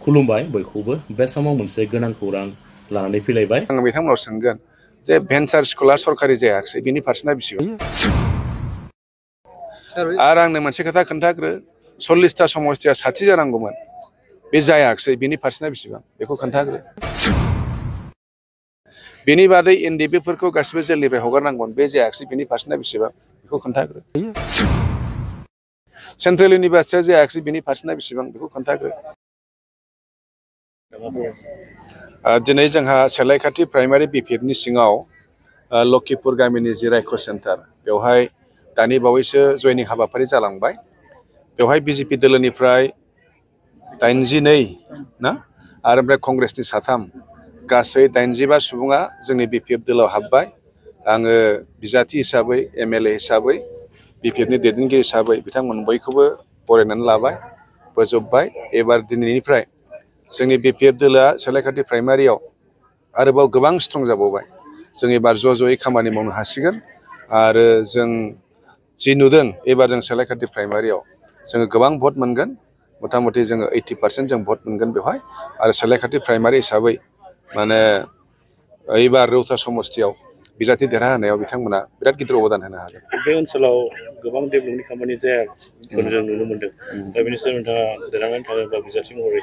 खुलुमबाय बयखौबो बे समाव मोनसे गोनां खौरां लानानै फैलायबाय। आं बिथांमोनाव सोंगोन जे भेन्सार स्कुला सरकारि जायाखै बिनि पारसेन्टआ बेसेबां आरो आंनो मोनसे खोथा खोन्थाग्रो 40टा समस्तिया 60 जानांगौमोन बे जायाखै बिनि पारसेन्टआ बेसेबां बेखौ खोन्थाग्रो बेनि बादै एनडिबिफोरखौ गासिबो जेलनिफ्राय हगारनांगौमोन बे जायाखै बिनि पारसेन्टआ बेसेबां बेखौ खोन्थाग्रो सेन्ट्रेल इउनिभार्सिटिया जायाखै बिनि पारसेन्टआ बेसेबां बेखौ खोन्थाग्रो दिनै जोंहा सेलायखाथि प्राइमारि बिपिएफनि सिङाव लखिपुर गामिनि जि रायख' सेन्टार बेवहाय दानि बावैसो जयनिं हाबाफारि जालांबाय बेवहाय बिजेपि दोलोनिफ्राय 82 ना आरो ओमफ्राय कंग्रेसनि 3 गासै 85 सुबुङा जोंनि बिपिएफ दोलोआव हाबबाय आङो बिजाथि हिसाबै एमएलए हिसाबै बिपिएफनि दैदेनगिरि हिसाबै बिथांमोन बयखौबो बरायनानै लाबाय बोजबबाय एबार दिनैनिफ्राय जोंनि बिपिएफ दोलोआ सेलायखाथि प्राइमारियाव आरोबाव गोबां स्ट्रं जाबावबाय जों एबार ज'यै खामानि मावनो हासिगोन आरो जों जि नुदों एबार जों सेलायखाथि प्राइमारियाव जोङो गोबां भट मोनगोन मथा-मथि जोङो 80% जों भट मोनगोन बेवहाय आरो सेलायखाथि प्राइमारि हिसाबै माने एबार रौता समस्तियाव बिजाथि देरहाहोनायाव बिथांमोना बिराद गिदिर अबदान होनो हागोन। बे ओनसोलाव गोबां डेभेलपनि खामानि जायाखौ जों नुनो मोनदों दा बेनि सायाव नोंथाङा देरहानानै थाङोब्ला बिजाथि महरै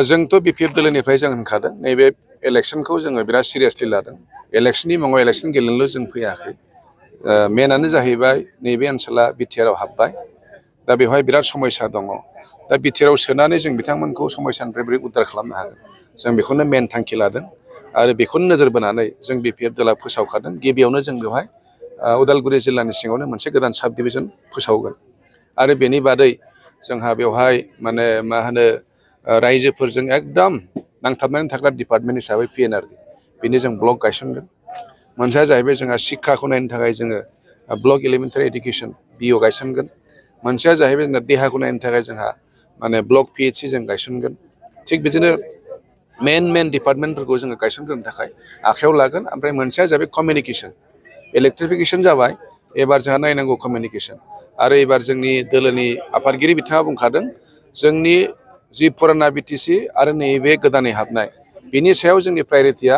जोंथ' बिपिएफ दोलोनिफ्राय जों होनखादों नैबे इलेक्सनखौ जोङो बिराद सिरियासलि लादों इलेक्सननि मुङाव इलेक्सन गेलेनोल' जों फैयाखै मेनानो जाहैबाय नैबे ओनसोला बिटिआरआव हाबबाय दा बेवहाय बिराद समस्या दङ दा बिटिआरआव सोनानै जों बिथांमोनखौ समस्यानिफ्राय बोरै उद्धार खालामनो हागोन जों बेखौनो मेन थांखि लादों आरो बेखौनो नोजोर बोनानै जों बिपिएफ दोला फोसावखादों गिबियावनो जों बेवहाय उदालगुरि जिल्लानि सिङावनो मोनसे गोदान साब डिभिजन फोसावगोन आरो बेनि बादै जोंहा बेवहाय माने मा होनो रायजोफोरजों एकदम नांथाबनानै थाग्रा डिपार्टमेन्ट हिसाबै पिएनआरडि बेनि जों ब्लक गायसनगोन मोनसेया जाहैबाय जोंहा शिक्षाखौ नायनो थाखाय जोङो ब्लक एलिमेन्टारि इडुकेसन बिअ गायसनगोन मोनसेया जाहैबाय जोंना देहाखौ नायनो थाखाय जोंहा माने ब्लक पिएचसि जों गायसनगोन थिग बिदिनो मेन डिपार्टमेन्टफोरखौ जोङो गायसनग्रोनो थाखाय आखायाव लागोन ओमफ्राय मोनसेया जाबाय कमिउनिकेसन इलेक्ट्रिफिकेसन जाबाय एबार जोंहा नायनांगौ कमिउनिकेसन आरो एबार जोंनि दोलोनि आफादगिरि बिथाङा बुंखादों जोंनि जि फुराना बिटिसि आरो नैबे गोदानै हाबनाय बिनि सायाव जोंनि प्रायरिटिया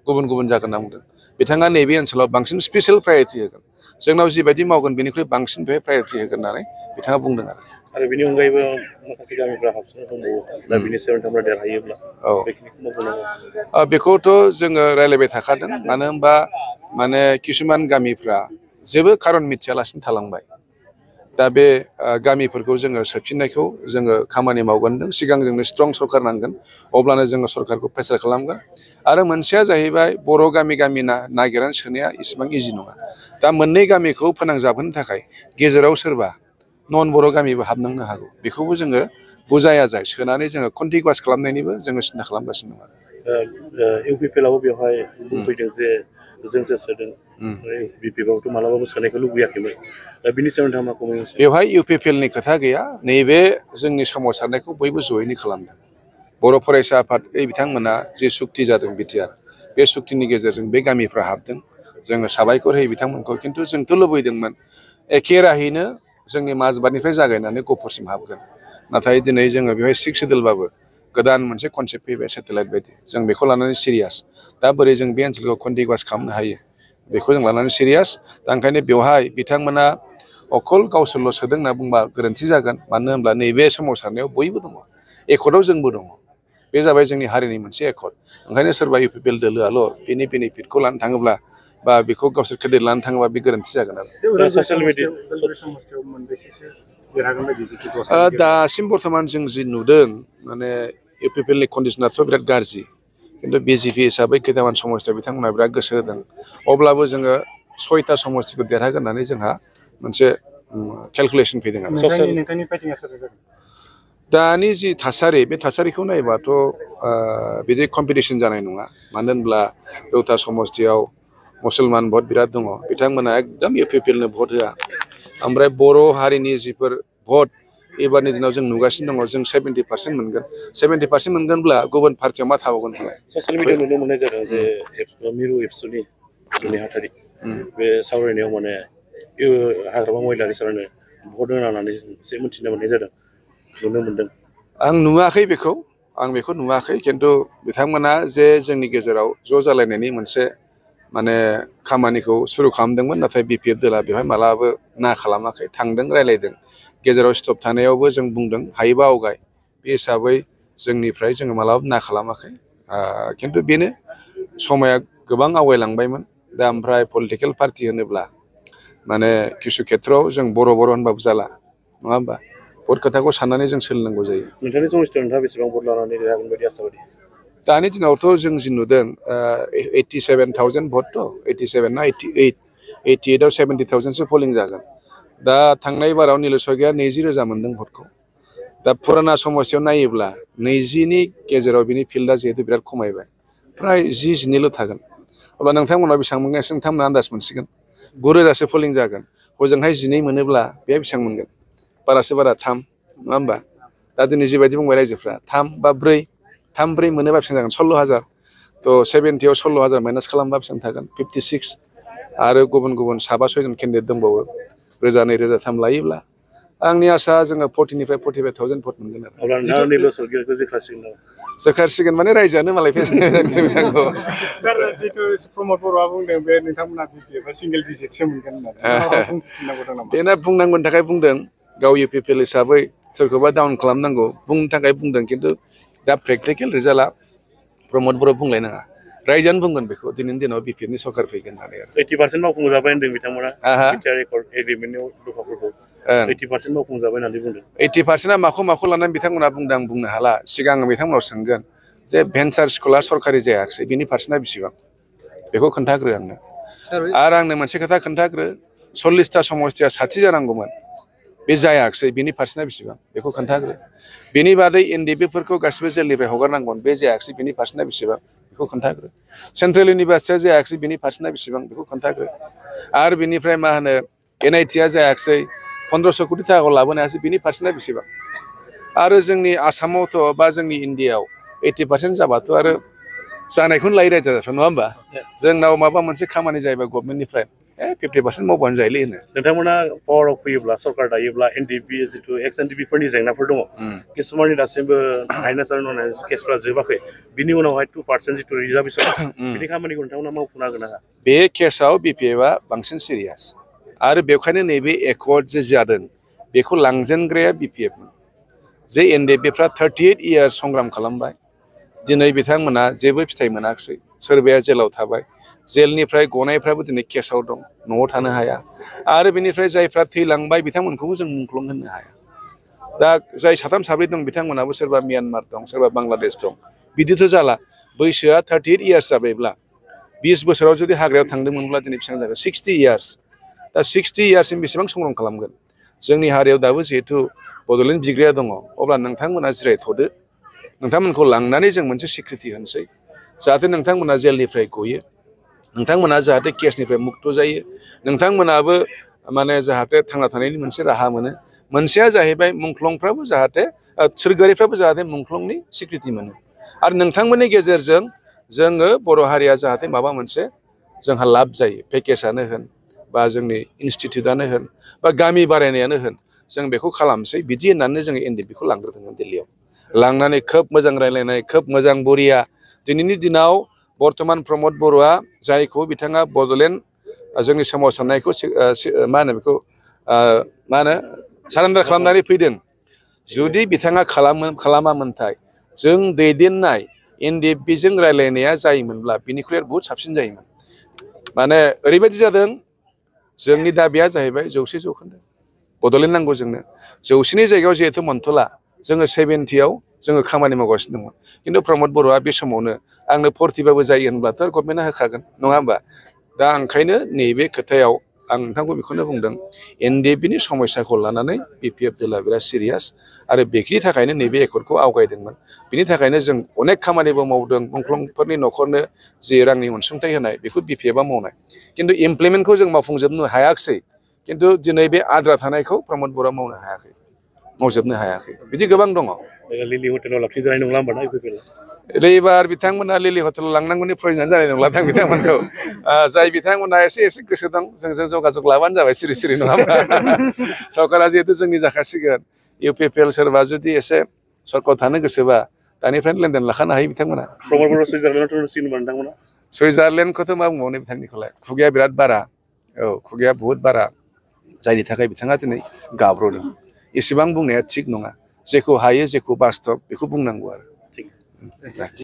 गुबुन गुबुन जागोन होनना बुंदों बिथाङा नैबे ओनसोलाव बांसिन स्पेसियेल प्रायरिटि होगोन जोंनाव जिबायदि मावगोन बेनिख्रुइ बांसिन बेहाय प्रायरिटि होगोन होननानै बिथाङा बुंदों आरो बेनि अनगायैबो माखासे गामिफ्रा हाबसनना दंबावो दा बिनि सायाव नोंथांमोना देरहायोब्ला बेखौथ' जोङो रायज्लायबाय थाखादों मानो होनबा माने किसुमान गामिफ्रा जेबो खारन मिथियालासिनो थालांबाय दा बे गामिफोरखौ जोङो सोफिननायखौ जोङो खामानि मावगोन सिगां जोंनो स्ट्रं सरकार नांगोन अब्लानो जोङो सरकारखौ प्रेसार खालामगोन आरो मोनसेया जाहैबाय बर' गामि नागिरनानै सोनाया इसेबां इजि नङा दा मोननै गामिखौ फोनांजाबहोनो थाखाय गेजेराव सोरबा नन बर' गामिबो हाबनांनो हागौ बेखौबो जोङो बुजाया जाय सोनानै जोङो कन्टिगुवास खालामनायनिबो जोङो सिन्था खालामगासिनो दङ इउपिपिएलआबो बेवहाय बुंफैदों जे जोंसो सोदों बिपिएफआवथ' मालाबाबो सोनायखौ लुबैयाखैमोन दा बिनि सायाव नोंथाङा मा बुङो बेवहाय इउपिपिएलनि खोथा गैया नैबे जोंनि सोमावसारनायखौ बयबो जयैनो खालामदों बर' फरायसा आफाद बिथांमोना जि सुक्ति जादों बिटिआर बे सुक्तिनि गेजेरजों बे गामिफ्रा हाबदों जोङो साबायखर होयो बिथांमोनखौ खिन्थु जोंथ' लुबैदोंमोन एखे राहैनो जोंनि माजबाटनिफ्राय जागायनानै गफुरसिम हाबगोन नाथाय दिनै जोङो बेवहाय 6 सेडुलबाबो गोदान मोनसे कनसेप्ट फैबाय सेटेलाइट बायदि जों बेखौ लानानै सिरियास दा बोरै जों बे ओनसोलखौ कन्टिगुवास खालामनो हायो बेखौ जों लानानै सिरियास दा ओंखायनो बेवहाय बिथांमोना अकल गावसोरल' सोदों होनना बुंबा गोरोन्थि जागोन मानो होनब्ला नैबे सोमावसारनायाव बयबो दङ एकर्डआव जोंबो दङ बे जाबाय जोंनि हारिनि मोनसे एकर्ड ओंखायनो सोरबा इउपिपिएल दोलोआल' बेनि बेनिफिटखौ लानो थाङोब्ला बा बेखौ गावसोर क्रेडिट लानो थाङोबा बे गोरोन्थि जागोन आरो दासिम बर्थमान जों जि नुदों माने इउपिपिएलनि कन्डिसनाथ' बिराद गाज्रि खिन्थु बिजेपि हिसाबै खैथामान समस्तियाव बिथांमोना बिराद गोसो होदों अब्लाबो जोङो 6टा समस्तिखौ देरहागोन होननानै जोंहा मोनसे केलकुलेसन फैदों आरो दानि जि थासारि बे थासारिखौ नायोबाथ' बिदि कम्पिटिसन जानाय नङा मानो होनब्ला रौता समस्तियाव मुसलमान भट बिराद दङ बिथांमोना एकदम इउपिपिएलनो भट होआ ओमफ्राय बर' हारिनि जिफोर भट एबारनि दिनाव जों नुगासिनो दङ जों 70% मोनगोन 70% मोनगोनब्ला गुबुन पार्टियाव मा थाबावगोन ससियेल मिडियायाव नुनो मोननाय जादों जे मिरु एबसुनि नेहाथारि बे सावरायनायाव माने हाग्रामा महिलारि सारानो भट होनानै एसे मिथिनो मोननाय जादों नुनो मोनदों आं नुवाखै बेखौ नुवाखै खिन्थु बिथांमोना जे जोंनि गेजेराव ज' जालायनायनि मोनसे माने खामानिखौ सुरु खालामदोंमोन नाथाय बिपिएफ दला बेवहाय मालाबाबो ना खालामाखै थांदों रायलायदों गेजेराव स्टप थानायावबो जों बुंदों हायोबा आवगाय बे हिसाबै जोंनिफ्राय जोङो मालाबाबो ना खालामाखै खिन्थु बेनो समाया गोबां आवगायलांबायमोन दा ओमफ्राय पलिटिकेल पार्टि होनोब्ला माने किसु खेथ्रआव जों बर' होनबाबो जाला नङा होमबा बहुत खोथाखौ साननानै जों सोलिनांगौ जायो नोंथांनि समस्थियाव नोंथाङा बेसेबां भट लानानै देरहागोन बायदि आसा बायदि दानि दिनावथ' जों जि नुदों 87,000 भट 87 ना 88 70,000सो पलिं जागोन दा थांनाय बाराव नीलेश्वर 20,000 मोनदों भटखौ दा पुराना समस्याव नायोब्ला 20नि गेजेराव बिनि फिल्डआ जिहेतु बिराद खमायबाय फ्राय 10-12 थागोन अब्ला नोंथांमोना बेसेबां मोनगोन एसे नोंथांमोना आन्दाज मोनसिगोन 9,000सो पलिं जागोन हजोंहाय 12 मोनोब्ला बेहा बेसेबां मोनगोन बारासो बारा 3 नङा होमबा दा दिनै जिबायदि बुंबाय रायजोफ्रा 3 बा 4 मोनोबा बेसेबां जागोन 16,000 थ' 70आव 16,000 माइनास खालामबा बेसेबां थागोन 56 आरो गुबुन 7-6 केन्डिडेट दंबावो 1,000 2,000 लायोब्ला आंनि आसा जोङो 40निफ्राय 45,000 भट मोनगोन आरो अब्ला नोंथाङा नैबे सरगिलखौ जोखारसिगोन माने रायजोआनो मालाय फैसाखौ सार जितु प्रमद बर'आ बुंदों बे नोंथांमोना बिपिएफ सिंगेल डिजिटसो मोनगोन होननानै बेना बुंनांगौनि थाखाय बुंदों गाव इउपिपिएल हिसाबै सोरखौबा डाउन खालामनांगौ बुंनो थाखाय बुंदों खिन्थु दा प्रेक्टिकेल रिजाल्टआ प्रमद बर' बुंलायनाङा रायजोआनो बुंगोन बेखौ दिनैनि दिनाव बिपिएफनि सरकार फैगोन होननानै 80% मावफुंजाबाय होनदों बिथांमोना बिटिआर रेकर्ड एग्रिमेन्टनि दफाफोरखौ 80% मावफुंजाबाय होननानै बुंदों 80%आ माखौ लानानै बिथांमोना बुंदों आं बुंनो हाला सिगां आं बिथांमोनाव सोंगोन जे भेन्सार स्कुला सरकारि जायाखिसै बिनि पार्सेन्टआ बेसेबां बेखौ खोन्थाग्रो आंनो आरो आंनो मोनसे खोथा खोन्थाग्रो 40टा समस्थिया 60 जानांगौमोन बे जायाखिसै बिनि पार्सेन्टआ बेसेबां बेखौ खोन्थाग्रो बेनि बादै एनडिपिफोरखौ गासिबो जेलनिफ्राय हगारनांगौमोन बे जायाखिसै बिनि पार्सेन्टआ बेसेबां बेखौ खोन्थाग्रो सेन्ट्रेल इउनिभार्सिटिया जायाखिसै बिनि पार्सेन्टआ बेसेबां बेखौ खोन्थाग्रो आरो बिनिफ्राय मा होनो एनआइटिआ जायाखिसै 1500 कोटि थाखाखौ लाबोनो हायासै बिनि पार्सेन्टआ बेसेबां आरो जोंनि आसामावथ' बा जोंनि इन्डियायाव 80% जाबाथ' आरो जानायखौनो लायो रायजोफ्रा नङा होमबा जोंनाव माबा मोनसे खामानि जायोबा गभर्नमेन्टनिफ्राय 50% मावबानो जायोलै होनो नोंथांमोना पावाराव फैयोब्ला सरकार दायोब्ला एनडिपि जितु एक्स एनडिपिफोरनि जेंनाफोर दङ किसुमाननि दासिमबो हाइनेस आरो नन हाइनेस केसफ्रा जोबाखै बिनि उनावहाय 2% जितु रिजार्भेसन बिनि खामानिखौ नोंथांमोना मावफुंनो हागोन ना बे केसाव बिपिएफआ बांसिन सिरियास आरो बेखायनो नैबे एकर्ड जे जादों बेखौ लांजेनग्राया बिपिएफमोन जे एनडिपिफ्रा 38 इयार्स संग्राम खालामबाय दिनै बिथांमोना जेबो फिथाइ मोनाखिसै सोरबाया जेलाव थाबाय जेलनिफ्राय गनायफ्राबो दिनै केसाव दं न'आव थानो हाया आरो बेनिफ्राय जायफ्रा थैलांबाय बिथांमोनखौबो जों मुंख्लं होनो हाया दा जाय 3-4 दं बिथांमोनाबो सोरबा म्यानमार दं सोरबा बांलादेश दं बिदिथ' जाला बैसोआ 38 इयार्स जाबायब्ला 20 बोसोराव जुदि हाग्रायाव थांदोंमोनब्ला दिनै बेसेबां जागोन 60 इयार्स दा 60 इयार्ससिम बेसेबां संग्राम खालामगोन जोंनि हारियाव दाबो जिहेथु बड'लेण्ड बिग्राया दङ अब्ला नोंथांमोना जिरायथ'दो नोंथांमोनखौ लांनानै जों मोनसे सिक्रिटि होनोसै जाहाथे नोंथांमोना जेलनिफ्राय गयो नोंथांमोना जाहाथे केसनिफ्राय मुक्त जायो नोंथांमोनाबो माने जाहाथे थांना थानायनि मोनसे राहा मोनो मोनसेया जाहैबाय मुंख्लंफ्राबो जाहाथे सोरगोआरिफ्राबो जाहाथे मुंख्लंनि सिक्रिटि मोनो आरो नोंथांमोननि गेजेरजों जोङो बर' हारिया जाहाथे माबा मोनसे जोंहा लाब जायो पेकेजानो होन बा जोंनि इनस्टिटिउटआनो होन बा गामि बारायनायानो होन जों बेखौ खालामसै बिदि होननानै जोङो एनडिपिखौ लांग्रोदोंमोन दिल्लीयाव लांनानै खोब मोजां रायलायनाय खोब मोजां बरिया दिनैनि दिनाव बर्तमान प्रमद बर'आ जायखौ बिथाङा बड'लेण्ड जोंनि सोमावसारनायखौ मा होनो बेखौ मा होनो सारेन्डार खालामनानै फैदों जुदि बिथाङा खालामामोनथाय जों दैदेननाय एनडिपिजों रायलायनाया जायोमोनब्ला बिनिख्रुइ बहुद साबसिन जायोमोन माने ओरैबायदि जादों जोंनि दाबिया जाहैबाय 100% बड'लेण्ड नांगौ जोंनो 100नि जायगायाव जिहेथु मोनथ'ला जोङो 70आव जोङो खामानि मावगासिनो दङ खिन्थु प्रमद बर'आ बे समावनो आंनो 40बाबो जायो होनब्लाथ' गभर्नमेन्टआ होखागोन नङा होमबा दा ओंखायनो नैबे खोथायाव आं नोंथांखौ बेखौनो बुंदों एनडिपिनि समस्याखौ लानानै बिपिएफ दला बिराद सिरियास आरो बेनि थाखायनो नैबे एकर्डखौ आवगायदोंमोन बिनि थाखायनो जों अनेक खामानिबो मावदों मुंख्लंफोरनि न'खरनो जि रांनि अनसुंथाइ होनाय बेखौ बिपिएफआ मावनाय खिन्थु इमप्लिमेन्टखौ जों मावफुंजोबनो हायाखिसै खिन्थु दिनै बे आद्रा थानायखौ प्रमद बर'आ मावजोबनो हायाखै बिदि गोबां दङ लिलि हटेलाव लाखिजानाय नंला होमबा ना इउपिपिएल एबार बिथांमोना लिलि हटेलाव लांनांगौनि प्रयजन जानाय नंला दां बिथांमोनखौ जाय बिथांमोना एसे गोसो दं जोंजों जगाजग लाबानो जाबाय सिरि नङा होमबा सरकारा जिहेतु जोंनि जाखासिगोन इउपिपिएल सोरबा जुदि एसे सरकाराव थानो गोसोबा दानिफ्रायनो लेनदेन लाखानो हायो बिथांमोना प्रमद बर' सुइजारलेण्डआवथ' सिनेमा नोंथांमोना सुइजारलेण्डखौथ' मा बुंबावनो बिथांनिखौलाय खुगाया बिराद बारा औ खुगाया बुहुद बारा जायनि थाखाय बिथाङा दिनै गाब्र'दों एसेबां बुंनाया थिग नङा जेखौ हायो जेखौ बास्तब बेखौ बुंनांगौ आरो